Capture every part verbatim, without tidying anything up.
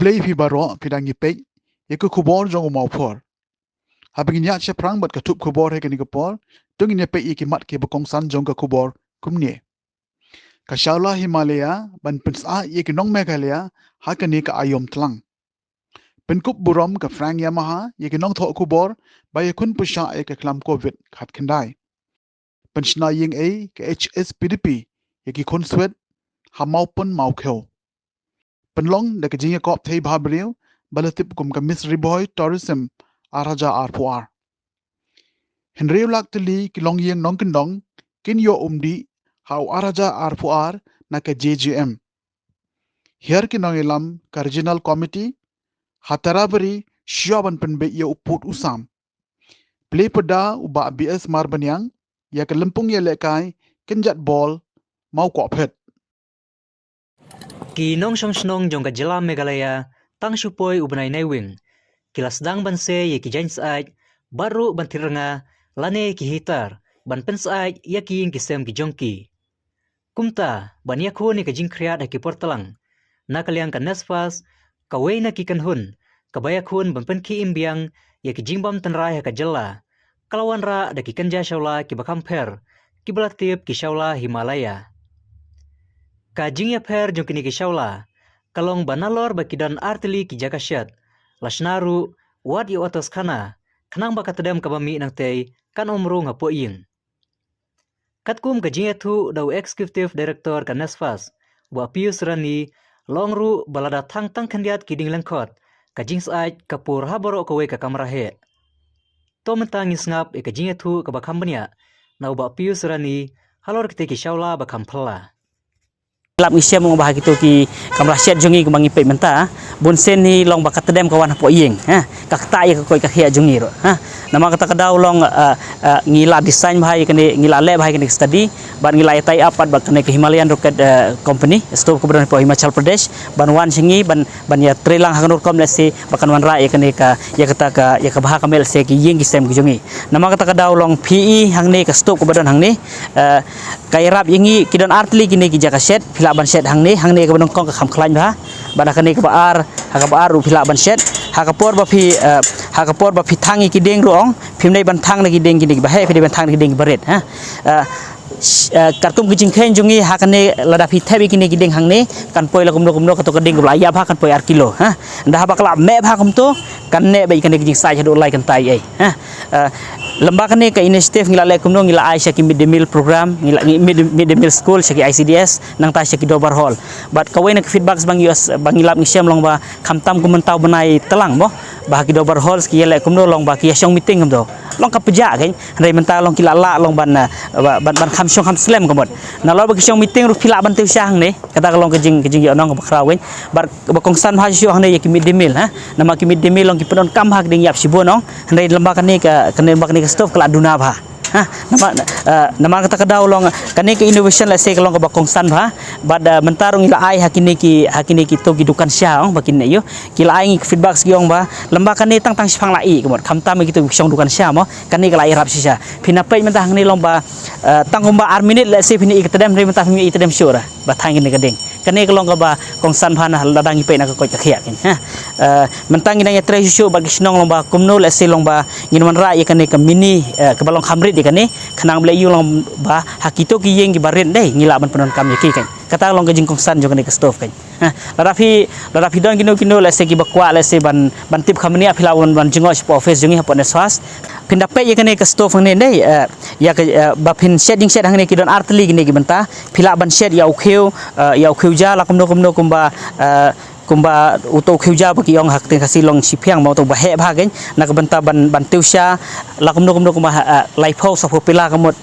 Khublei phi baroh phi dang ïa peit ïa ka khubor jong u Mawphor. Haba ngin ïa shaphrang bad ka thup khubor ha kane ka por, to ngin ïa peit ïa ki mat kiba kongsan jong ka khubor kumne. Ka Shawla Himalaya ban pynsah ïa ki nong Meghalaya ha kane ka aïom tlang. Pynkup burom ka Frank Yamaha ïa ki nongthoh khubor ba ïakhun pyrshah ïa ka khlam covid khatkhyndai. Pynshna ïing ei ka H S P D P ïa ki khunswet ha Mawpun Mawkhew. Pynlong da ka jingïakop thei bhabriew ba la tip kum ka Miss Ri Bhoi Tourism ar hajar arphew ar. Hynriew lak tylli ki longïing nongkyndong kin ïoh umdih ha u ar hajar arphew ar na ka J J M. Hiar ki nongïalam ka Regional Committee ha Tarabari shuwa ban pynbeit ïa u pud u sam. Plie pyrda u Bah B S Marbaniang ïa ka lympung ïalehkai kynjat bol Mawkohphet. Ki nongshong shnong jong ka jylla Meghalaya tang shu poi u bnai Naiwieng ki la sdang ban sei ïa ki jaiñ syaid bad ruh ban thied rnga lane ki heater ban pynsyaid ïa ki ïing ki sem ki jong ki. Kumta ban ïakhun ïa ka jingkhriat ha ki por tlang, na ka liang ka NESFAS, kawei na ki kynhun kaba ïakhun ban pynkhie im biang ïa ki jingbym tynrai ha ka jylla, ka la wanrah da ki kynja shawla kiba kham pher kiba la tip ki Shawla Himalaya. Ka jingïapher jong kine ki shawla ka long ba nalor ba ki don ar tylli ki jaka shet, la shna ruh wat ïa u atos khana khnang ba ka tdem kaba mih nangtei kan ym rung hapoh ïing. Katkum ka jingïathuh da u Executive Director ka NESFAS, u Bah Pius Rani, la ong ruh ba lada thang tang khyndiat ki dieng lyngkhot, ka jingsyaid ka pur ha baroh kawei ka kamra heh. To mynta ngin sngap ïa ka jingïathuh kaba kham bniah na u Bah Pius Rani halor kitei ki shawla ba kham phylla. Lap ngi shem ong ba ha kito ki kamra shet jong ngi kumba ngi peit mynta, bun sien hi long ba ka tdem ka wan hapoh ïing, ha, ka ktah ïa ka koit ka khiah jong ngi ruh, ha. Namar kata ka daw long, eh, eh, ngi la design bha ïa kane, ngi la leh bha ïa kane ka study bad ngi la ïa tie up pat bad kane ka Himalayan Rocket, eh, Company, stove kaba don hapoh Himachal Pradesh, ban wan sha ngi ban, ban ïa trei lang ha kano rukom lehse ba kan wanrah ïa kane ka, ïa kata ka, ïa ka bha ka mel se ki ïing ki sem ki jong ngi. Namar kata ka daw long phi i hangne ka stove kaba don hangne, eh, ka ïarap ïa ngi, ki don ar tylli kine ki jaka shet, phi lah ban shet hangne, hangne kaba nyngkong ka kham khlaiñ bha, bad ha kane kaba ar, ha kaba ar ruh phi lah ban shet, ha ka por ba phi, eh, ha ka por ba phi thang ïa ki dieng ruh ong, phim dei ban thang na ki dieng kine kiba heh, phi dei ban thang na ki dieng kiba rit, ha. Eh, sh-, eh, katkum ki jingkheiñ jong ngi ha kane lada phi thep ïa kine ki dieng hangne, kan poi la kumno kumno kato ka dieng kaba la ïap bha kan poi ar kilo, ha. Ynda haba ka la meh bha kumto, kan neh beit kane ka jingsaid haduh lai kynta ei, ha. Eh, lymba kane ka initiative ngi la leh kumno, ngi la ai sha ki mid day meal program, ngi la, ngi mid, mid day meal school, sha ki I C D S, nangta sha ki Dorbar Hall. Bad kawei na ki feedbacks ba ngi ïoh, ba ngi lap ngi shem long ba khamtam kum mynta u bnai tlang mo, ba ha ki Dorbar Halls ki ïaleh kumno long ba ki ïa shong meeting kumto. Long ka pjah kein, hynrei mynta long ki la lah long ban, eh, ba, ban, ban kham shong kham slem ka mut. Nalor ba ki shong meeting ruh phi lah ban tiew sha hangne. Kata ka long ka jing, ka jingïohnong kaba khraw kein. Bad ba kongsan bha shuh hangne ïa ki mid day meal, ha. Namar ki mid day meal long ki pyndonkam bha ka dieng ïap shibun ong. Hynrei lymba kane ka, kane lymba kane ka stove ka la duna bha. Ha, namar, eh, namar kata ka daw long kane ka innovation lehse ka long kaba kongsan bha. Bad, eh, mynta ruh ngi la ai ha kine ki, ha kine kito ki dukan sha ong ba kin ïoh. Ki la ai ngi ki feedbacks ki ong ba lymba kane tang tang shiphang la ih ka mut, khamtam ïa kito ki shong dukan sha mo. Kane ka la ïarap shisha. Phin ïa peit mynta hangne long ba, eh, tang kumba ar minit lehse phin ïa ka tdem, hynrei mynta phim ïa ka tdem shuh ruh ba thang kine ka dieng. Kane ka long kaba kongsan bha na lada ngi peit na ka koit ka khiah kein, ha. Eh, mynta ngi dang ïa trei shuh shuh bad ki shnong long ba kumno lehse long ba ngin wanrah ïa kane ka mini, eh, kaba long kham rit ïa kane, khnang ba leh ïoh long ba ha kito ki ïing kiba rit dei ngi lah ban pyndonkam ïa ki kein. Kata long ka jingkongsan jong kane ka stove kein. Ha, lada phi, lada phi don kino kino lehse kiba kwah lehse ban, ban tip kham bniah phi lah ban, ban jngoh shapoh office jong ngi hapoh NESFAS. Phin da peit ïa kane ka stove hangne dei, eh, ïa ka, eh, ba phin shet jingshet hangne ki don ar tylli kine ki bynta, phi lah ban shet ïa u khiew, eh, ïa u khiew ja la kumno kumno kumba, eh, kumba uto u khiew ja ba ki ong ha ktien Khasi long shiphiang mo, uto ba heh bha kein, na ka bynta ban, ban tiew sha la kumno kumno kumba, eh, laiphew saphew pela ka mut.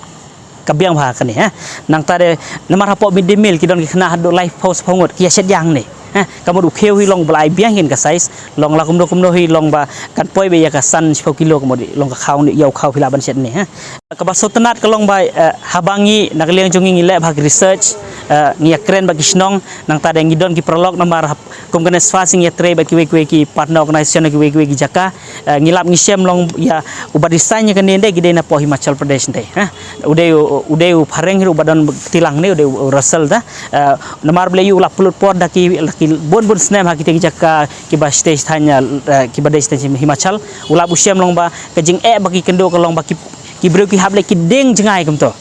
Ka biang bha kane, ha. Nangta de namar hapoh mid day meal ki don ki khynnah haduh laiphew saphew ngut ki ïa shet ïa hangne, ha. Ka mut u khiew hi long ba la ai biang kein ka size, long la kumno kumno hi long ba kan poi beit ïa ka san shiphew kilo ka mut long ka khaw ne ïa u khaw phi lah ban shet ne, ha. Kaba sngewtynnat ka long ba, eh, haba ngi na ka liang jong ngi ngi leh bha ki research, Eh, ngi ïa kren bad ki shnong, nangta de ngi don ki paralok namar hap, kum ka NESFAS ngi ïa trei bad kiwei kiwei ki partner organization, kiwei kiwei ki jaka. Eh, ngi lap ngi shem long ïa uba design ïa kane de ki dei na poh Himachal Pradesh de, ha. U dei u, u dei u phareng ruh uba don tilang ne, u dei u Russell da. Eh, namar balei u la pynlut por da ki, la ki bun bun snem ha kita ki jaka kiba stage thanya, eh, kiba dei stage Himachal. U lap u shem long ba ka jingeh ba ki kynduh ka long ba ki, ki briew ki hap leh ki dieng jngai kumto.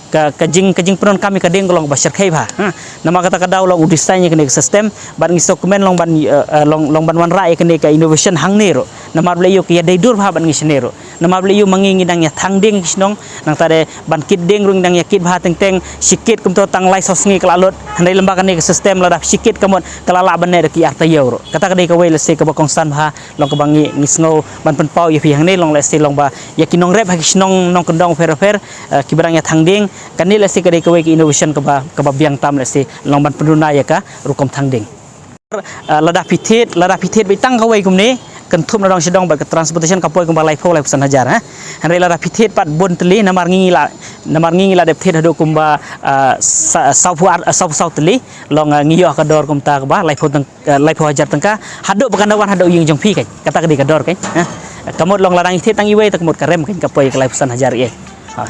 Ka, ka jing, ka jingpyndonkam ïa ka dieng ka long ba shyrkhei bha. Ha. Namar kata ka daw long u design ïa kane ka system, bad ngi sngewkmen long ban, eh, eh, long, long ban wanrah ïa kane ka innovation hangne ruh. Namar balei ïoh ka ïa dei dur bha bad ngi shane ruh. Namar balei ïoh ma ngi ngi dang ïa thang dieng ki shnong, nangta de ban kit dieng ruh ngi dang ïa kit bha teng teng, shi kit kumto tang lai saw sngi ka la lut, hynrei lem bad kane ka system lada shi kit ka mut ka la lah ban neh da ki ar taïew ruh. Kata ka dei kawei lehse kaba kongsan bha, long kaba ngi, ngi sngew ban pynpaw ïa phi hangne long lehse long ba ïa ki nongrep ha ki shnong nongkyndong pher pher, eh, kiba dang ïa thang dieng, kane lehse ka dei kawei ka innovation kaba, kaba biang tam lehse long ban pynduna ïa ka rukom thang dieng. Eh, lada phi thied, lada phi thied beit tang kawei kumne, kynthup na dong sha dong bad ka transportation ka poi kumba laiphew laiphew san hajar, ha. Hynrei lada phi thied pat bun tylli, namar ngi ngi la, namar ngi ngi la dep thied haduh kumba, eh, sa-, sawphew ar, sawphew saw tylli, long, eh, ngi ïoh ka dor kumta kaba laiphew tyng-, eh, laiphew hajar tyngka, haduh ba kan da wan haduh ïing jong phi kan. Kata ka dei ka dor kan, ha. Ka mut long lada ngi thied tang iwei, ta ka mut ka rem kan ka poi ka laiphew san hajar eh. Ha.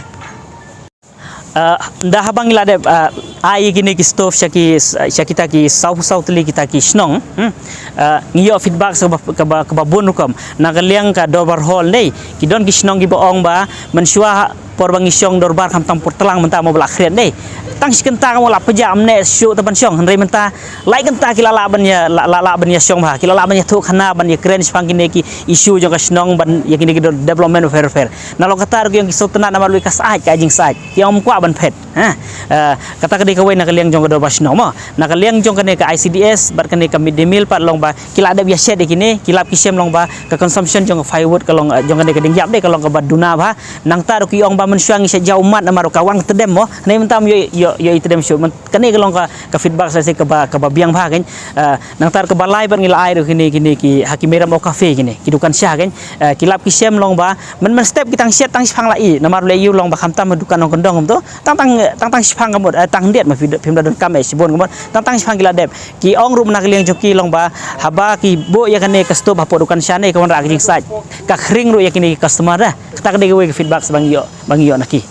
Eh, ynda haba ngi la dep, eh, ai kine ki stove sha ki, sha kita ki sawphew saw tylli kita ki shnong, hmm, eh, ngi ïoh feedback sa kaba, kaba, kaba bun rukom. Na ka liang ka dorbar hall ne, ki don ki shnong kiba ong ba mynshuwa por ba ngi shong dorbar khamtam por tlang mynta mo ba la khriat ne. Tang shi kynta ka mo la pjah ym neh shuh ta ban shong, hynrei mynta lai kynta ki la lah ban ïa, la, la, lah ban ïa shong bha, ki la lah ban ïathuh khana ban ïakren shaphang kine ki issue jong ka shnong ban ïa kine ki de-, development pher pher. Nalor kata ruh ki ong ki sngewtynnat namar lei ka syaid, ka jingsyaid. Ki ong ym kwah ban phet. Ha? Eh, kata ka dei kawei na ka liang jong ka dorbar shnong mo. Na ka liang jong kane ka I C D S bad kane ka mid day meal pat long ba ki la dep ïa shet ïa kine, ki lap ki shem long ba ka consumption jong ka firewood ka long, eh, jong kane ka dieng ïap de ka long kaba duna bha. Nangta ruh ki ong ba mynshuwa ngi shet jaw ummat namar ruh ka wan tdem mo. Hynrei mynta ym ïoh, ïoh, ïoh i tdem shuh. Myn-, kane ka long ka, ka feedback sa shisien kaba, kaba biang bha kan. Eh, nangta kaba lai pat ngi la ai ruh kine, kine ki, ha ki Meram O Cafe kine, ki dukan sha kan. Eh, ki lap ki shem long ba, myn, mynstep ki tang shet tang shipang la i, namar lei ïoh long ba khamtam dukan nongkyndong kumto, tang, tang, tang, tang shipang ka mut, eh, tang hyndiat ma phi, phim da donkam eh shibun ka mut, tang, tang shipang ki la dep. Ki ong ruh na ka liang jong ki long ba, haba ki buh ïa kane ka stove hapoh dukan sha ne ka wanrah ka jingsyaid, ka khring ruh ïa kine ki customer da. Kata ka dei kawei ka feedback sa ba ngi ïoh, ba ngi ïoh na ki.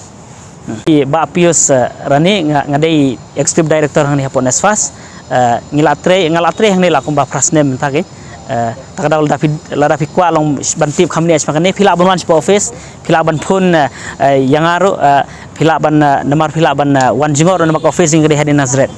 Ki Bah Pius, eh, Rani, nga, nga dei Executive Director hangne hapoh NESFAS. Eh, ngi la trei, nga la trei hangne la kumba phra snem mynta ki. Eh, ta ka daw lada phi, lada phi kwah long ban tip kham ne shma kane, phi lah ban wan shapoh office, phi lah ban phone, eh, eh, ïa nga ruh, eh, phi lah ban, eh, namar phi lah ban, eh, wan jngoh ruh namar ka office ngi dei hadien Nazareth.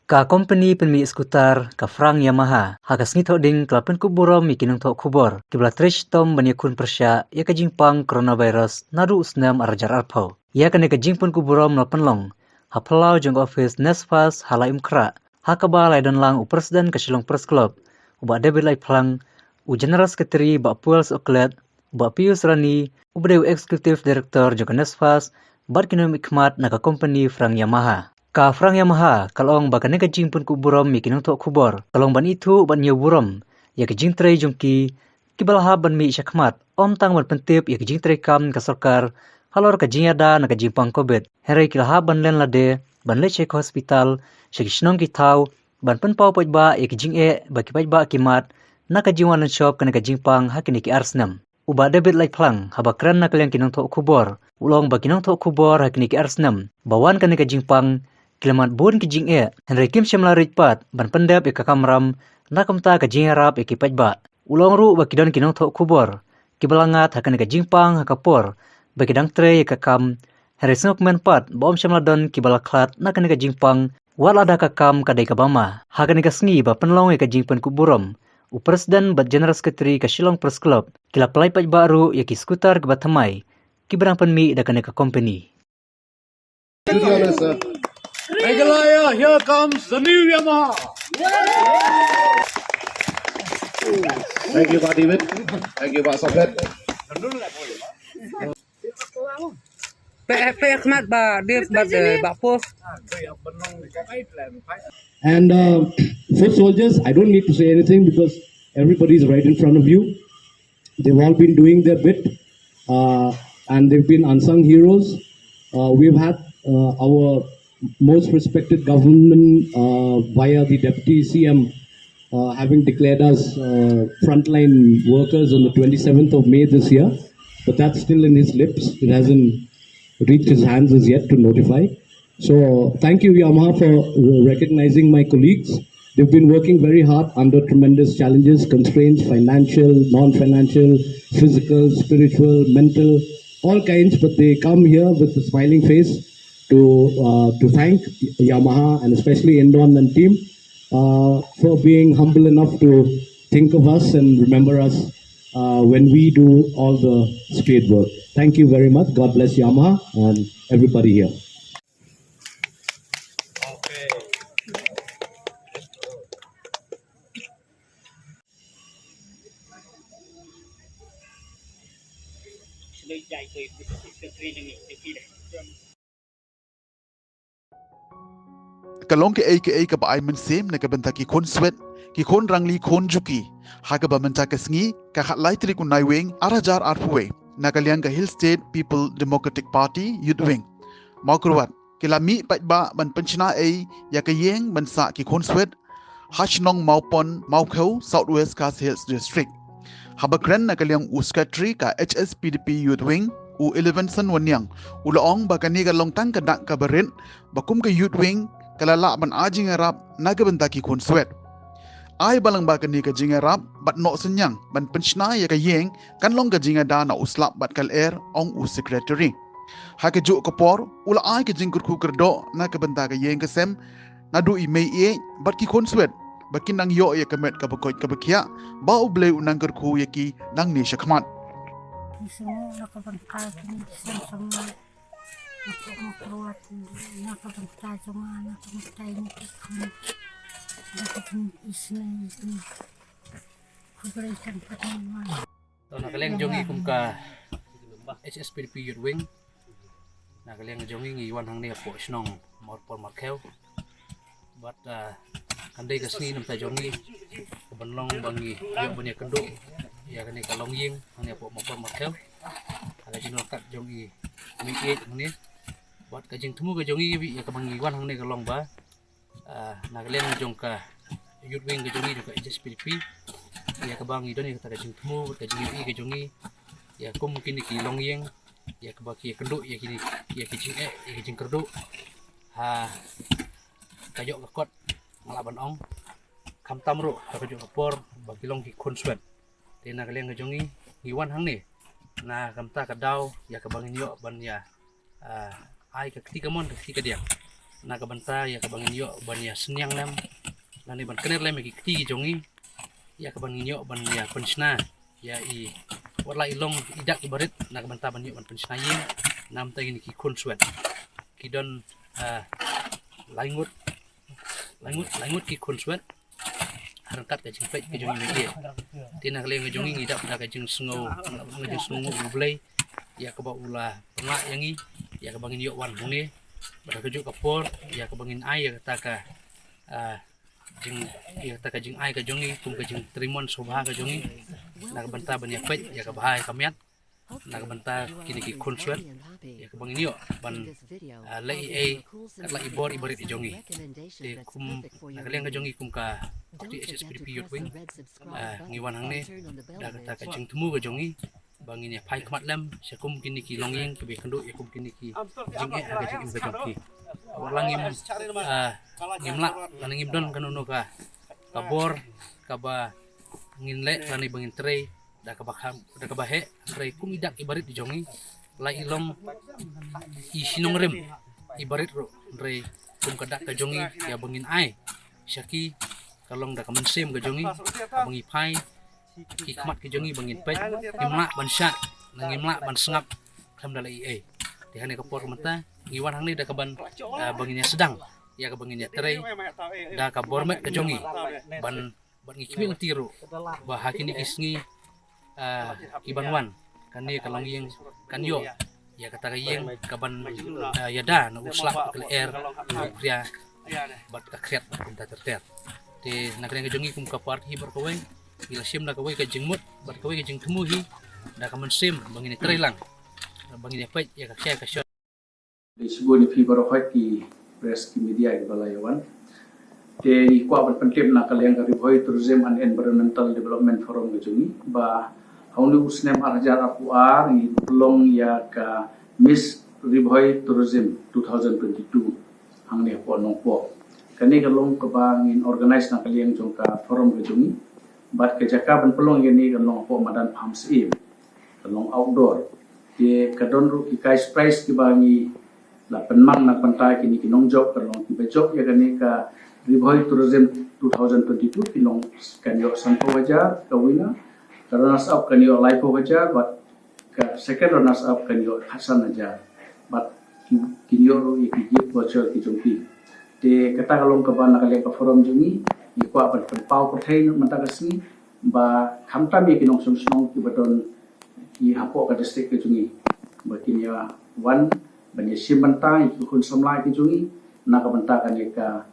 Ka kompani pynmih skuter ka Frank Yamaha ha ka sngi Thohdieng ka la pynkup burom ïa ki nongthoh khubor kiba la trei shitom ban ïakhun pyrshah ïa ka jingpang coronavirus naduh u snem ar hajar arphew. Ïa kane ka jingpynkup burom la pynlong ha phyllaw jong ka office NESFAS ha Laitumkhrah, ha kaba la ïadon lang u President ka Shillong Press Club, u Bah David Laitphlang, u General Secretary Bah Puel Sohkhlet, u Bah Pius Rani, uba dei u Executive Director jong ka NESFAS, bad ki nongmihkhmat na ka kompani Frank Yamaha. Ka Frank Yamaha ka la ong ba kane ka jingpynkup burom ïa ki nongthoh khubor ka long ban ithuh ban ñiew burom ïa ka jingtrei jong ki, kiba la hap ban mih shakhmat, ym tang ban pyntip ïa ka jingtrei kam ka sorkar halor ka jingïada na ka jingpang Covid. Hynrei ki la hap ban len lade ban leit sha ka hospital, sha ki shnong ki thaw, ban pynpaw paidbah ïa ki jingeh ba ki paidbah ki mad na ka jingwan lynshop kane ka jingpang ha kine ki ar snem. U Bah David Laitphlang haba kren na ka liang ki nongthoh khubor, u la ong ba ki nongthoh khubor ha kine ki ar snem ba wan kane ka jingpang, ki la mad bun ki jingeh, hynrei kim shym la rit pat ban pyndep ïa ka kamram na ka bynta ka jingïarap ïa ki paidbah. U la ong ruh ba ki don ki nongthoh khubor kiba la ngat ha kane ka jingpang ha ka por ba ki dang trei ïa ka kam, hynrei sngewkmen pat ba ym shym la don kiba la khlad na kane ka jingpang, wat lada ka kam ka dei kaba ma. Ha kane ka sngi ba pynlong ïa ka jingpynkup burom, u President bad General Secretary ka Shillong Press Club ki la pynlait paidbah ruh ïa ki skuter kiba thymmai kiba dang pynmih da kane ka kompani. Meghalaya, here comes the new Yamaha. Thank you, Bah David. Thank you, Bah Sohkhlet. Pe, pe khmat ba, dia ba, ba pos. And uh, foot soldiers, I don't need to say anything because everybody is right in front of you. They've all been doing their bit, uh, and they've been unsung heroes. Uh, we've had uh, our most respected government, uh, via the Deputy C M, uh, having declared us uh, frontline workers on the twenty-seventh of May this year. But that's still in his lips. It hasn't reached his hands as yet to notify. So thank you, Yamaha, for re- recognizing my colleagues. They've been working very hard under tremendous challenges, constraints, financial, non-financial, physical, spiritual, mental, all kinds, but they come here with a smiling face to uh, to thank Yamaha and especially Indon and team uh, for being humble enough to think of us and remember us uh, when we do all the spade work. Thank you very much. God bless Yamaha and everybody here. Ka long kaei kaei kaba ai mynsiem na ka bynta ki khun swet, ki khun rangli khun juki. Ha kaba mynta ka sngi, ka khatlai tarik u Naiwieng, ar hajar arphew wei, na ka liang ka Hill State People Democratic Party Youth Wing, Mawkyrwat, ki la mih paidbah ban pynshna ei ïa ka ïing ban sah ki khun swet ha shnong Mawpon, Mawkhew, South West Khasi Hills District. Haba kren na ka liang u Secretary ka H S P D P Youth Wing, u Elevenson Wanniang, u la ong ba kane ka long tang ka dak kaba rit ba kum ka Youth Wing ka la lah ban ai jingïarap na ka bynta ki khun swet. Ai balang ba kane ka jingïarap bad noh synñiang ban pynshna ïa ka ïing kan long ka jingïada na u slap bad ka lyer, ong u Secretary. Ha kajuh ka por, u la ai ka jingkyrkhu kyrdoh na ka bynta ka ïing ka sem naduh i mei ïeit bad ki khun swet ba kin nang ïoh ïa ka met kaba koit kaba khiah, ba U Blei un nang kyrkhu ïa ki nangne shakhmat. To na ka liang jong ngi kum ka H S P D P Youth Wing, na ka liang jong ngi ngi wan hangne hapoh shnong Mawpon Mawkhew. Bad kan dei ka sngi namta jong ngi ka ban long ba ngi ïoh ban ïakynduh ïa kane ka longïing hangne hapoh Mawpon Mawkhew. Ka jingïoh kat jong ngi ngi ïeit hangne. Bad ka jingthmu ka jong ngi ïa kaba ngi wan hangne ka long ba na ka liang jong ka Youth Wing ka jong ngi jong ka H S P D P, ïa kaba ngi don ïa kata ka jingthmu bad ka jingïohi ka jong ngi ïa kum kine ki longïing, ïa kaba ki ïakynduh ïa kine, ïa ki jingeh, ïa ki jingkyrduh ha ka ïoh ka kot, nga lah ban ong, khamtam ruh ha kajuh ka por ba ki long ki khun swet. Te na ka liang ka jong ngi ngi wan hangne na ka bynta ka daw ïa kaba ngin ïoh ban ïa ai ka kti kamon ka kti kadiang na ka bynta ïa kaba ngin ïoh ban ïa synñiang lem lane ban kner lem ïa ki kti ki jong ngi, ïa kaba ngin ïoh ban ïa pynshna ïa i, wat la i long i dak i barit na ka bynta ban ïoh ban pynshna ïing na ka bynta kine ki khun swet. Ki don laingut, laingut, laingut ki khun swet ha ryngkat ka jingpeit ka jong ngi. Te na ka liang ka jong ngi ngi dap da ka jingsngew, ka jingsngew U Blei ïa kaba u la pynlah ïa ngi ïa kaba ngin ïoh wan hangne. Bad ha kajuh ka por ïa kaba ngin ai ïa kata ka jing, ïa kata ka jingai ka jong ngi kum ka jingtrei mon sngewbha ka jong ngi na ka bynta ban ïa peit ïa ka bha ïa ka miat na ka bynta kine ki khun swet ïa kaba ngin ïoh ban leh ei ei kat la i bor i barit i jong ngi. Te kum na ka liang ka jong ngi kum ka kti H S P D P Youth Wing ngi wan hangne da kata ka jingthmu ka jong ngi ba ngin ïa phai khmat lem sha kum kine ki longïing kiba ïakynduh ïa kum kine ki jingeh ha ka jingim ka jong ki. Wat la ngim, ngim lah lane ngim don kano kano ka bor kaba ngin leh lane ba ngin trei da kaba kham, da kaba heh, hynrei kum i dak i barit i jong ngi la i long i shnong rim i barit ruh, hynrei kum ka dak ka jong ngi ïa ba ngin ai sha ki ka long da ka mynsiem ka jong ngi ba ngi phai ki khmat ki jong ngi ba ngin peit, ngim lah ban shah, ngim lah ban sngap khlem da leh ei ei. Te hangne ka por mynta ngi wan hangne da kaban ba ngin ïa sdang ïa kaba ngin ïa trei da ka bor met ka jong ngi ban bad ngi khmih lynti ruh ba ha kine ki sngi ki ban wan kane ka longïing kan ïoh ïa kata ka ïing kaban ïada na u slap ka lyer na u khria bad ka khriat bad kumta ter ter. Te na ka liang ka jong ngi kum ka party hi bad kawei ngi la shim da kawei ka jingmut bad kawei ka jingthmu hi da ka mynsiem ba ngin ïa trei lang ba ngin ïa peit ïa ka khia ka shon. Shibun ïa phi baroh ki press, ki media kiba la ïa wan. Te ngi kwah ban pyntip na ka liang ka Ri Bhoi Tourism and Environmental Development Forum ka jong ngi ba ha une u snem ar hajar arphew ar ngi pynlong ïa ka Miss Ri Bhoi Tourism two thousand twenty-two hangne hapoh Nongpoh. Kane ka long kaba ngin organize na ka liang jong ka forum ka jong ngi. Bad ka jaka ban pynlong ïa kane ka long hapoh madan Pamsyiem, ka long outdoor. Te ka don ruh ki cash prize kiba ngi la pynmang na ka bynta kine ki nongjop, ka long kiba jop ïa kane ka Ri Bhoi Tourism two thousand twenty-two, ki long kan ïoh sanphew hajar ka winner, ka runners up kan ïoh laiphew hajar, bad ka second runners up kan ïoh khatsan hajar. Bad ki, kin ïoh ruh ïa ki gift voucher ki jong ki. Te kata ka long kaba na ka liang ka forum jong ngi, ngi kwah ban pynpaw pyrthei na mynta ka sngi ba khamtam ïa ki nongshong shnong kiba don ki hapoh ka district ka jong ngi ba kin ïa wan ban ïa shim bynta ïa ki khun samla ki jong ngi na ka bynta kane ka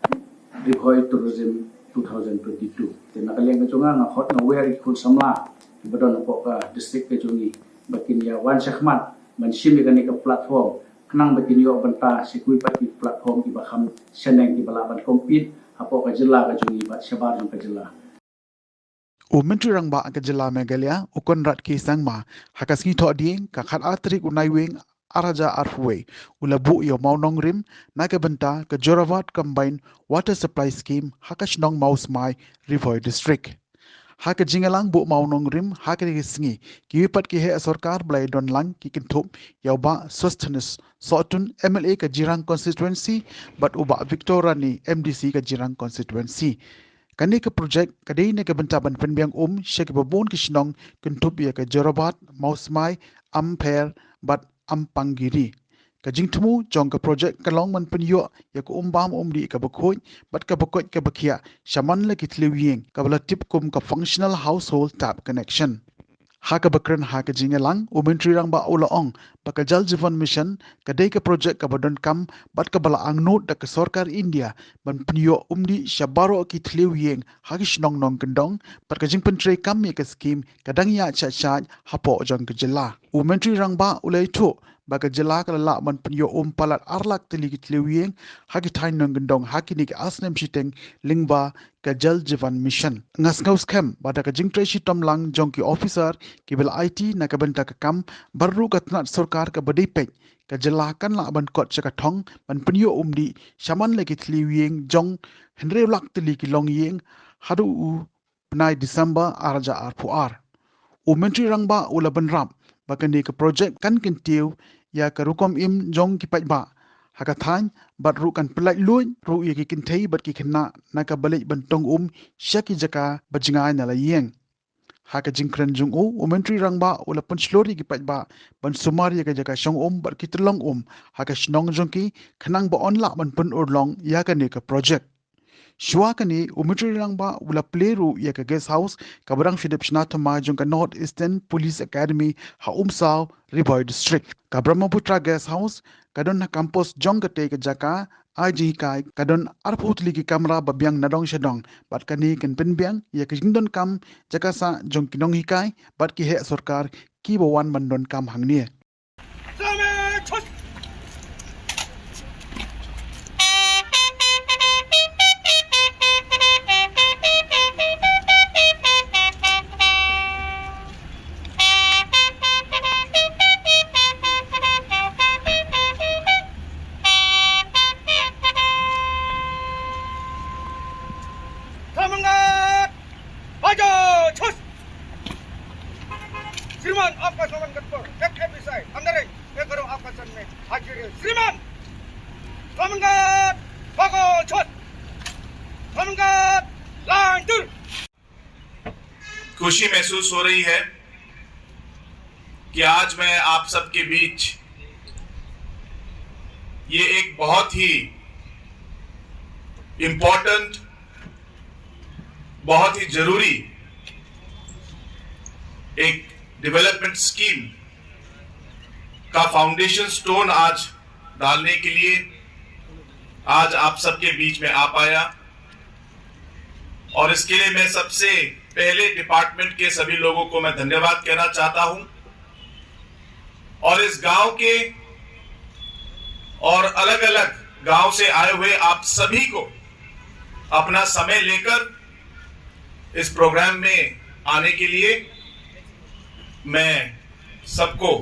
Ri Bhoi Tourism two thousand twenty-two. Te na ka liang ka jong nga, nga khot nga wer ïa ki khun samla kiba don hapoh ka district ka jong ngi ba kin ïa wan shakhmat ban shim ïa kane ka platform khnang ba kin ïoh bynta sha kiwei pat ki platform kiba kham shaneng kiba lah ban compete hapoh ka jylla ka jong ngi bad shabar jong ka jylla. U Myntri Rangbah ka jylla Meghalaya, u Conrad K Sangma, ha ka sngi Thohdieng, ka khatar tarik u Naiwieng, ar hajar arphew wei, u la buh ïa u mawnongrim na ka bynta ka Jorabat Combined Water Supply Scheme ha ka shnong Mawsmai, Ri Bhoi District. Ha ka jingïalang buh mawnongrim ha kane ka sngi, kiwei pat ki heh sorkar ba la ïadon lang ki kynthup ïa u Bah Sosthenes Sohtun, M L A ka Jirang Constituency, bad u Bah Victor Rani, M D C ka Jirang Constituency. Kane ka projek ka dei na ka bynta ban pynbiang um sha kiba bun ki shnong kynthup ïa ka Jorabat, Mawsmai, Ampher bad Ampangiri. Ka jingthmu jong ka projek ka long ban pynïoh ïa ka um bam um dih kaba khuid bad kaba koit kaba khiah sha man la ki thliew ïing, kaba la tip kum ka Functional Household Tap Connection. Ha kaba kren ha ka jingïalang, u Myntri Rangbah u la ong ba ka Jal Jeevan Mission ka dei ka projek kaba donkam bad kaba la angnud da ka sorkar India ban pynïoh um dih sha baroh ki thliew ïing ha ki shnong nongkyndong, bad ka jingpyntreikam ïa ka skim ka dang ïaid shaid shaid hapoh jong ka jylla. U Myntri Rangbah u la ïathuh ba ka jylla ka la lah ban pynïoh um palat ar lak tylli ki thliew ïing ha ki thaiñ nongkyndong ha kine ki ar snem shiteng lyngba ka Jal Jeevan Mission. Nga sngewskhem ba da ka jingtrei shitom lang jong ki officer kiba la aiti na ka bynta ka kam bad ruh ka tnat sorkar kaba dei peit, ka jylla kan lah ban kot sha ka thong ban pynïoh um dih sha man la ki thliew ïing jong hynriew lak tylli ki longïing haduh u bnai December ar hajar arphew ar. U Myntri Rangbah u la bynrap ba kane ka projek kan kyntiew ïa ka rukom im jong ki paidbah ha ka thaiñ bad ruh kan pyllait luid ruh ïa ki kynthei bad ki khynnah na kaba leit ban tong um sha ki jaka ba jngai na la ïing. Ha ka jingkren jong u, u Myntri Rangbah u la pynshlur ïa ki paidbah ban sumar ïa ka jaka shong um bad ki tyllong um ha ka shnong jong ki khnang ba yn lah ban pynurlong ïa kane ka projek. Shuwa kane, u Myntri Rangbah u la plie ruh ïa ka guest house kaba dang shu dep shna thymmai jong ka North Eastern Police Academy ha Umsaw, Ri Bhoi District. Ka Brahmaputra Guest House ka don ha campus jong katei ka jaka ai jinghikai, ka don arphew tylli ki kamra ba biang nadong shadong bad kane kan pynbiang ïa ka jingdonkam jaka sah jong ki nonghikai bad ki heh sorkar kiba wan ban donkam hangne. Thamangat! Bajo! Chus! श्रीमान, आपका सम्मान करता हूँ। एक, एक विषय, अंदर है। ये करो, आपका सम्मान। हाजिर है। श्रीमान! Thamangat! Bajo! Chus! Thamangat! Lanjut! खुशी महसूस हो रही है कि आज मैं आप सबके बीच ये एक बहुत ही इम्पोर्टेंट, बहुत ही जरूरी एक डेवलपमेंट स्कीम का फाउंडेशन स्टोन आज डालने के लिए आज आप सबके बीच में आ पाया। और इसके लिए मैं सबसे पहले डिपार्टमेंट के सभी लोगों को मैं धन्यवाद कहना चाहता हूं। और इस गांव के और अलग-अलग गांव से आए हुए आप सभी को अपना समय लेकर इस प्रोग्राम में आने के लिए मैं सबको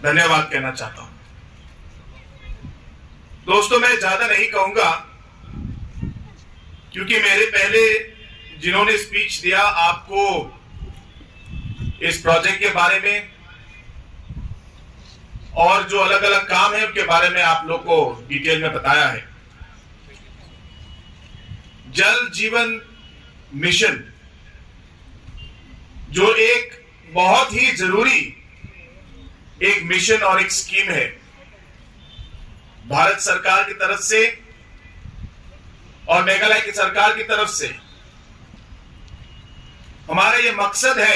धन्यवाद कहना चाहता हूं। दोस्तों, मैं ज्यादा नहीं कहूंगा, क्योंकि मेरे पहले जिन्होंने स्पीच दिया, आपको इस प्रोजेक्ट के बारे में और जो अलग-अलग काम है, उनके बारे में आप लोग को डिटेल में बताया है। जल जीवन मिशन, जो एक बहुत ही जरूरी एक मिशन और एक स्कीम है, भारत सरकार की तरफ से और मेघालय की सरकार की तरफ से हमारा ये मकसद है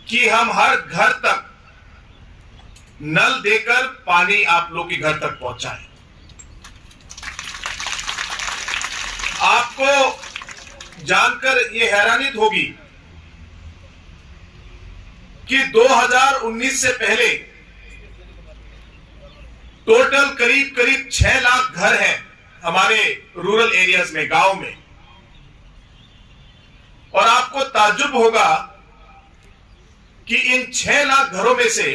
कि हम हर घर तक नल देकर पानी आप लोग के घर तक पहुंचाएं। आपको जानकर ये हैरानियत होगी कि दो हज़ार उन्नीस से पहले टोटल करीब करीब छह लाख घर हैं हमारे रूरल एरियाज में, गांव में। और आपको ताज्जुब होगा कि इन छह लाख घरों में से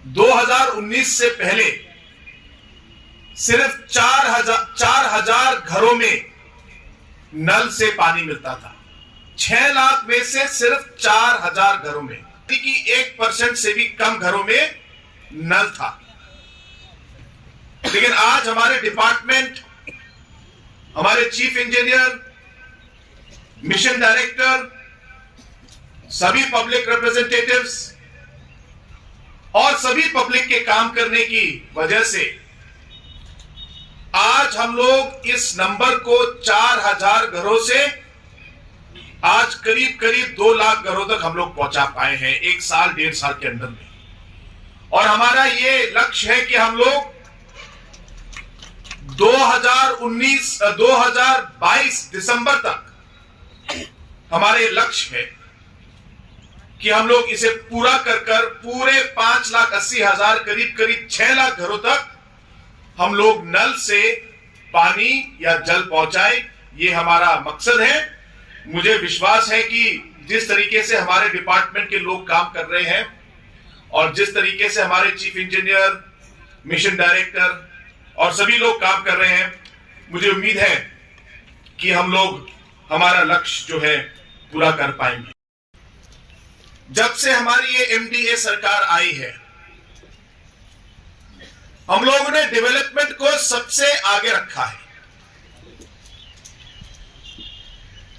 दो हज़ार उन्नीस से पहले सिर्फ चार हज़ार, चार हज़ार घरों में नल से पानी मिलता था। छह लाख में से सिर्फ चार हज़ार घरों में, यानी कि एक परसेंट से भी कम घरों में नल था। लेकिन आज हमारे डिपार्टमेंट, हमारे चीफ इंजीनियर, मिशन डायरेक्टर, सभी पब्लिक रिप्रेजेंटेटिव्स और सभी पब्लिक के काम करने की वजह से आज हम लोग इस नंबर को चार हज़ार घरों से आज करीब करीब दो लाख घरों तक हम लोग पहुंचा पाए हैं एक साल, डेढ़ साल के अंदर में। और हमारा ये लक्ष्य है कि हम लोग दो हज़ार उन्नीस, अ, दो हज़ार बाईस दिसंबर तक हमारे लक्ष्य है कि हम लोग इसे पूरा कर कर पूरे पांच लाख अस्सी हज़ार, करीब करीब छह लाख घरों तक हम लोग नल से पानी या जल पहुंचाए, ये हमारा मकसद है। मुझे विश्वास है कि जिस तरीके से हमारे डिपार्टमेंट के लोग काम कर रहे हैं और जिस तरीके से हमारे चीफ इंजीनियर, मिशन डायरेक्टर और सभी लोग काम कर रहे हैं, मुझे उम्मीद है कि हम लोग हमारा लक्ष्य जो है पूरा कर पाएंगे। जब से हमारी ये एमडीए सरकार आई है, हम लोगों ने डेवलपमेंट को सबसे आगे रखा है।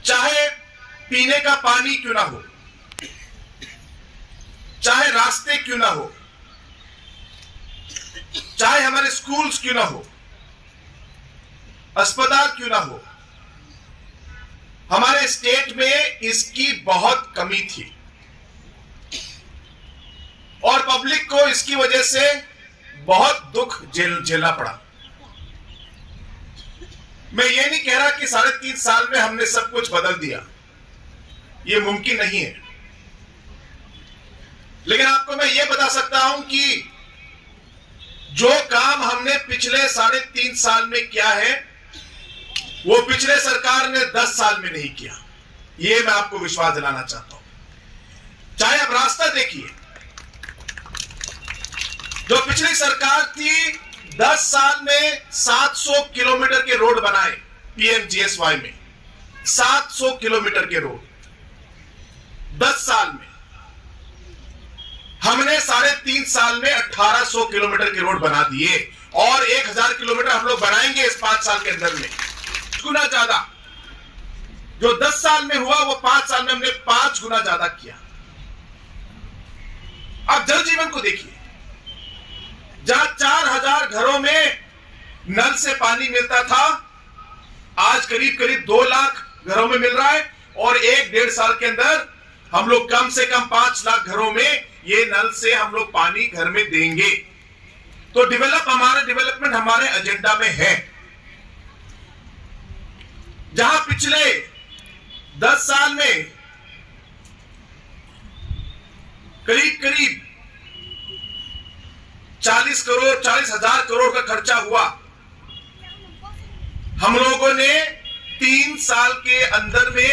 चाहे पीने का पानी क्यों ना हो, चाहे रास्ते क्यों ना हो, चाहे हमारे स्कूल्स क्यों ना हो, अस्पताल क्यों ना हो, हमारे स्टेट में इसकी बहुत कमी थी और पब्लिक को इसकी वजह से बहुत दुख झेल झेलना पड़ा। मैं ये नहीं कह रहा कि साढ़े तीन साल में हमने सब कुछ बदल दिया, ये मुमकिन नहीं है। लेकिन आपको मैं ये बता सकता हूं कि जो काम हमने पिछले साढ़े तीन साल में किया है, वो पिछले सरकार ने दस साल में नहीं किया। ये मैं आपको विश्वास दिलाना चाहता हूं। चाहे आप रास्ता देखिए, जो पिछली सरकार थी, दस साल में सात सौ किलोमीटर के रोड बनाए पीएमजीएसवाई में, सात सौ किलोमीटर के रोड दस साल में। हमने साढ़े तीन साल में अठारह सौ किलोमीटर के रोड बना दिए और एक हज़ार किलोमीटर हम लोग बनाएंगे इस पांच साल के अंदर में, गुना ज्यादा। जो दस साल में हुआ, वो पांच साल में हमने पांच गुना ज्यादा किया। आप जल जीवन को देखिए, जहां चार हज़ार घरों में नल से पानी मिलता था, आज करीब करीब दो लाख घरों में मिल रहा है और एक डेढ़ साल के अंदर हम लोग कम से कम पांच लाख घरों में ये नल से हम लोग पानी घर में देंगे। तो डेवलप, हमारा डेवलपमेंट हमारे एजेंडा में है। जहां पिछले दस साल में करीब करीब चालीस करोड़, चालीस हजार करोड़ का खर्चा हुआ। हम लोगों ने तीन साल के अंदर में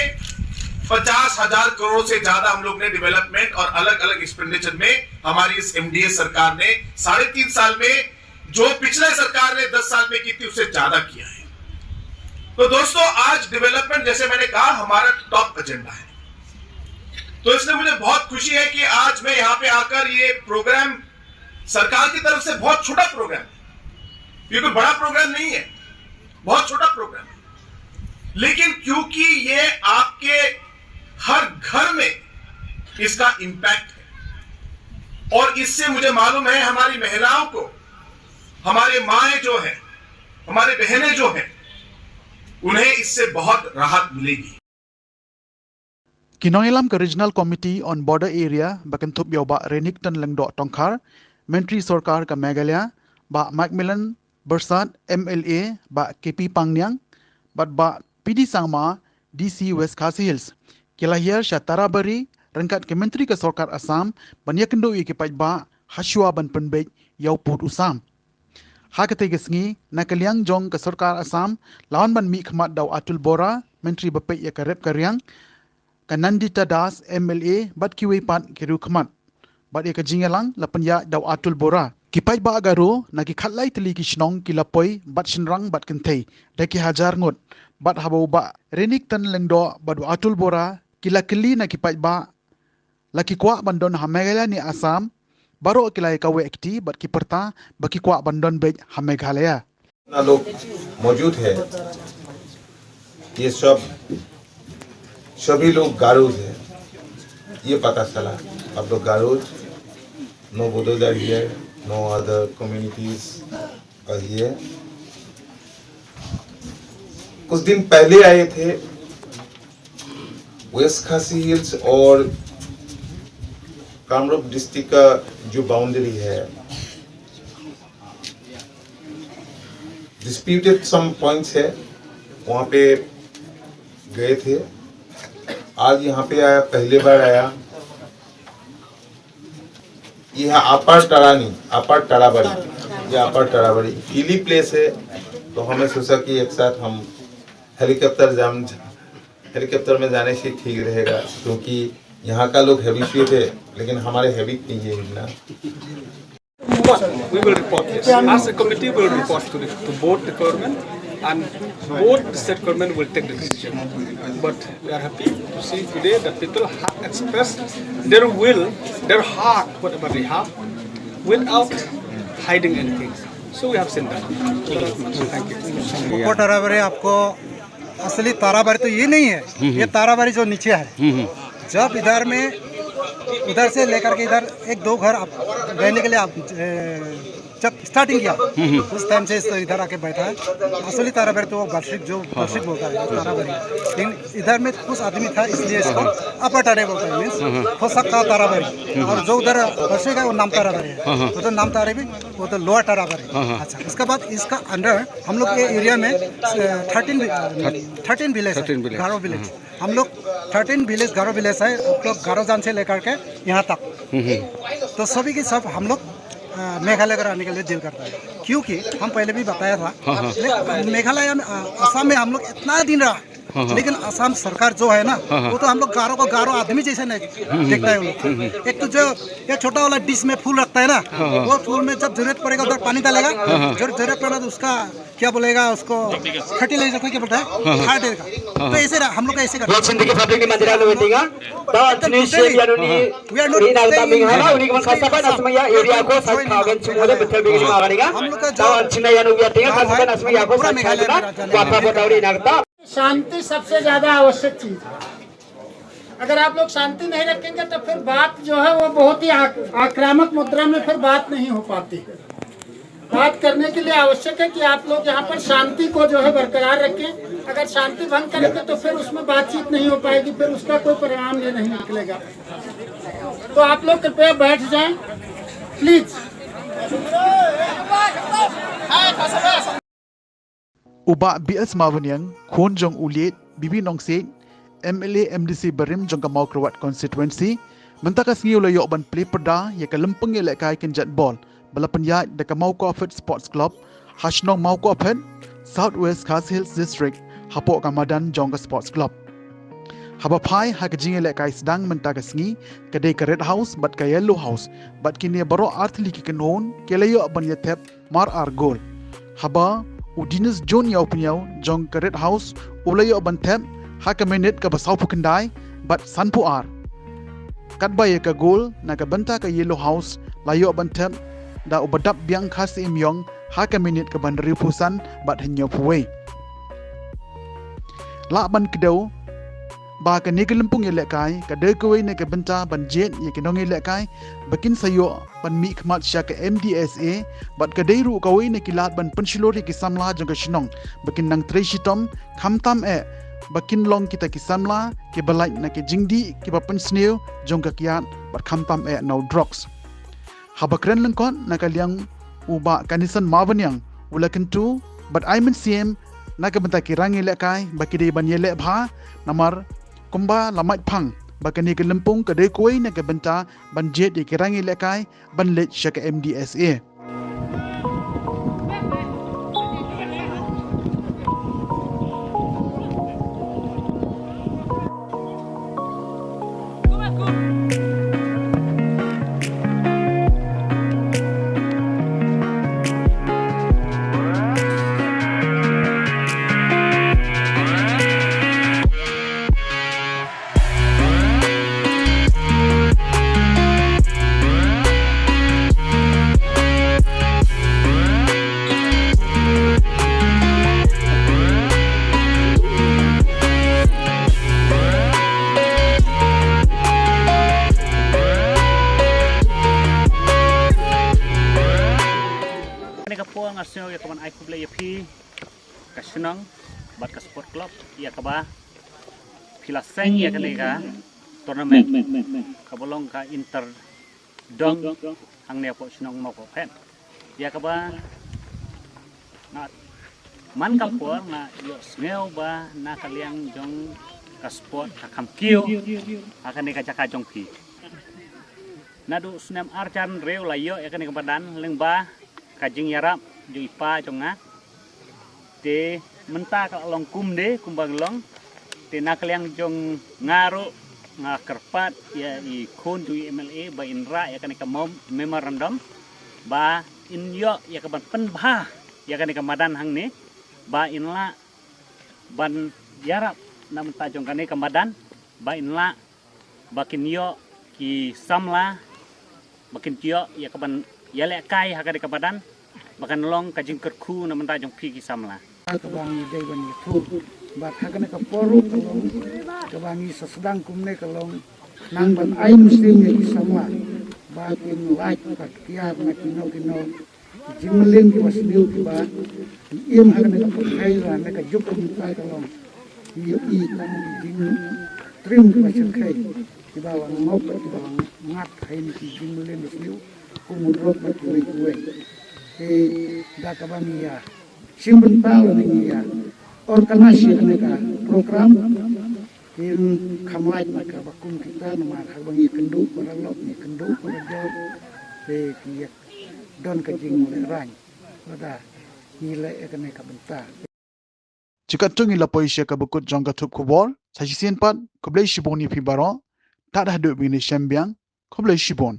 पचास हजार करोड़ से ज्यादा हम लोग ने डेवलपमेंट और अलग अलग एक्सपेंडिचर में हमारी इस एमडीए सरकार ने साढ़े तीन साल में जो पिछले सरकार ने दस साल में की थी, उससे ज्यादा किया है। तो दोस्तों, आज डेवलपमेंट, जैसे मैंने कहा, हमारा टॉप एजेंडा है। तो इसलिए मुझे बहुत खुशी है कि आज मैं यहाँ पे आकर ये प्रोग्राम, सरकार की तरफ से बहुत छोटा प्रोग्राम है, ये कोई बड़ा प्रोग्राम नहीं है, बहुत छोटा प्रोग्राम है, लेकिन क्योंकि ये आपके हर घर में इसका इम्पैक्ट है, और इससे मुझे मालूम है, हमारी महिलाओं को, हमारे माएँ जो हैं, हमारे बहनें जो हैं, उन्हें इससे बहुत राहत मिलेगी। Ki nongïalam ka Regional Committee on Border Area ba kynthup ïa u Bah Renikton Lyngdoh Tongkhar, Myntri Sorkar ka Meghalaya, Bah Macmillan Byrsat, M L A, Bah K P Pangniang bad Bah P D Sangma, D C West Khasi Hills, ki la hiar sha Tarabari ryngkat ki Myntri ka Sorkar Assam ban ïakynduh ïa ki paidbah hashwa ban pynbeit ïa u pud u sam. Ha katei ka sngi, na ka liang jong ka Sorkar Assam, la wan ban mihkhmat da u Atul Bora, Myntri ba peit ïa ka rep ka riang, ka Nandita Das, M L A, bad kiwei pat ki riewkhmat. Bad ïa ka jingïalang la pynïaid da u Atul Bora. Ki paidbah Garo na ki khatlai tylli ki shnong ki la poi bad shynrang bad kynthei da ki hajar ngut. Bad haba u Bah Renikton Lyngdoh bad u Atul Bora ki la kylli na ki paidbah la ki kwah ban don ha Meghalaya ne Assam, baroh ki la ïakawei kti bad ki pyrta ba ki kwah ban don beit ha Meghalaya. जितना लोग मौजूद है, ये सब, सभी लोग गारोज है, ये पता चला। अब लोग गारोज, no Bodos are here, no other communities are here। कुछ दिन पहले आए थे, वेस्ट खासी हिल्स और कामरूप डिस्ट्रिक्ट का जो बाउंड्री है, डिस्प्यूटेड सम पॉइंट्स है, वहाँ पे गए थे। आज यहाँ पे आया, पहली बार आया। ये है अपर तरानी, अपर तराबारी, ये अपर तराबारी हिली प्लेस है, तो हमें सोचा कि एक साथ हम हेलीकॉप्टर जाम, हेलीकॉप्टर में जाने से ठीक रहेगा, क्योंकि यहाँ का लोग हैबिचुएट है, लेकिन हमारे हैबिट नहीं है हिलना। We will report this. As a committee, we will report to the, to both the government, and both the state government will take the decision. But we are happy to see today that people have expressed their will, their heart, whatever they have, without hiding anything. So we have seen that. Thank you. ऊपर ताराबारी आपको असली ताराबारी तो ये नहीं है, ये ताराबारी जो नीचे है। जब इधर में, उधर से लेकर के इधर एक दो घर आप रहने के लिए आप, ए, जब स्टार्टिंग किया, उस टाइम से इस, इधर आके बैठा है। असली ताराबारी तो वो बर्शिक, जो बर्शिक बोलता है, ताराबारी। लेकिन इधर में कुछ आदमी था, इसलिए इसको अपर तारे बोलता है, मीन्स खोसक का ताराबारी। और जो उधर बर्शिक है, वो नाम ताराबारी है। तो, तो नाम ताराबारी, वो तो लोअर ताराबारी। अच्छा, उसके बाद इसका अंडर हम लोग के एरिया में, अ, थर्टीन वि-, अ, थर्टीन विलेज है, थर्टीन विलेज। गारो विलेज। हम लोग थर्टीन विलेज, गारो विलेज है, हम लोग गारो जान से लेकर के यहाँ तक। तो सभी की सब हम लोग, अ, मेघालय को आने के लिए डील करता है, क्योंकि हम पहले भी बताया था, ले-, मेघालय में, अ, असम में हम लोग इतना दिन रहा, लेकिन असम सरकार जो है ना, वो तो हम लोग गारो को गारो आदमी जैसे नहीं देखता है वो लोग। एक तो जो ये छोटा वाला डिश में फूल रखता है ना, वो फूल में जब जरूरत पड़ेगा उधर पानी डालेगा, जरूरत, जरूरत पड़ेगा तो उसका क्या बोलेगा उसको, फर्टिलाइजर का क्या बोलता है, खाद डालेगा। तो ऐसे रहा, हम लोग का ऐसे करता है। Lots in the public ni manjira lo waiting. Taw chini siem yanu ni, ri na uta ming hala, uni kman khasa ban asmaya area ko sa khagen chumule betel bigi ma garinga. Taw chini yanu ya tinga khasa ban asmaya ko sa khagen na, wata bota uri na ta. शांति सबसे ज्यादा आवश्यक चीज है। अगर आप लोग शांति नहीं रखेंगे तो फिर बात जो है वो बहुत ही आक-, आक्रामक मुद्रा में फिर बात नहीं हो पाती। बात करने के लिए आवश्यक है कि आप लोग यहाँ पर शांति को जो है बरकरार रखें। अगर शांति भंग करेंगे तो फिर उसमें बातचीत नहीं हो पाएगी, फिर उसका कोई परिणाम ये नहीं निकलेगा। तो आप लोग कृपया बैठ जाएं, प्लीज। U Bah B S Mawniang, khun jong u late B B Nongsiej, M L A M D C barim jong ka Mawkyrwat constituency, mynta ka sngi u la ïoh ban plie pyrda ïa ka lympung ïalehkai kynjat bol ba la pynïaid da ka Mawkawphet Sports Club ha shnong Mawkawphet, South West Khasi Hills District, hapoh ka madan jong ka Sports Club. Haba phai ha ka jingïalehkai sdang mynta ka sngi, ka dei ka Red House bad ka Yellow House, bad kine baroh artylli ki kynhun ki la ïoh ban ïathep mar ar gol. Haba u Dennis Junior u pynïaw jong ka Red House u la ïoh ban thep ha ka minit kaba sawphew khyndai bad sanphew ar. Katba ïa ka gol na ka bynta ka Yellow House la ïoh ban thep da u Badap Biang Khasi Imyong ha ka minit kaba hynriewphew san bad hynñiewphew wei. Lah ban kdew ba kane ka lympung ïalehkai ka dei kawei na ka bynta ban jied ïa ki nongïalehkai ba kin sa ïoh ban mihkhmat sha ka M D S A, bad ka dei ruh kawei na ki lad ban pynshlur ïa ki samla jong ka shnong ba kin nang trei shitom, khamtam eh ba kin long kita ki samla kiba lait na ki jingdih kiba pynsniew jong ka kiad, bad khamtam eh na u drugs. Haba kren lyngkot na ka liang u Bah Kanison Mawbaniang u la kyntu bad ai mynsiem na ka bynta ki rangïalehkai ba ki dei ban ïaleh bha, namar kumba la mait phang ba kane ka lympung ka dei kawei na ka bynta ban jied ïa ki rangïalehkai ban leit sha ka M D S A. Kane ka por nga sngew ïa ka ban ai khublei ïa phi ka shnong bad ka sport club ïa kaba phi la seng ïa kane ka tournament kaba long ka inter dong hangne hapoh shnong Mawkawphet. Ïa kaba nga man ka por nga ïohsngew ba na ka liang jong ka sport ka kham kiew ha kane ka jaka jong phi. Naduh snem ar hajar hynriew la ïoh ïa kane ka madan lyngba ka jingïarap jong i pa jong nga. Te mynta ka long kumne kumba ngi long. Te na ka liang jong nga ruh nga kyrpad ïa i khun jong i M L A ba in rah ïa kane ka mem-, memorandum ba in ïoh ïa ka ban pynbha ïa kane ka madan hangne, ba in lah ban ïarap na mynta jong kane ka madan, ba in lah ba kin ïoh ki samla, ba kin ïoh ïa ka ban ïalehkai ha kane ka madan, ba kan long ka jingkyrkhu na mynta jong phi ki samla. Kaba ngi dei ban ïathuh bad ha kane ka por ruh ka long, kaba ngi sa sdang kumne ka long nang ban ai mynsiem ïa ki samla ba kin lait bad kiar na kino kino ki jingmlien kiba sniew kiba im ha kane ka pyrthei, lane ka juk ka mynta ka long ïa i tang ki jingtriem kiba shyrkhei kiba la ngop bad kiba la ngat ha kine ki jingmlien ba sniew kum u drok bad kiwei kiwei. Te da kaba ngi ïa shim bynta lane ngi ïa organise ïa kane ka program, kin kham lait na kaba kum kita, namar haba ngi ïakynduh paralok, ngi ïakynduh parajor, te ki ïa don ka jinglehraiñ lada ngi leh ïa kane ka bynta. Te katto ngi la poi sha kaba kut jong ka thup khubor. Sa shisien pat, khublei shibun ïa phi baroh. Tad haduh ban ïashem biang, khublei shibun.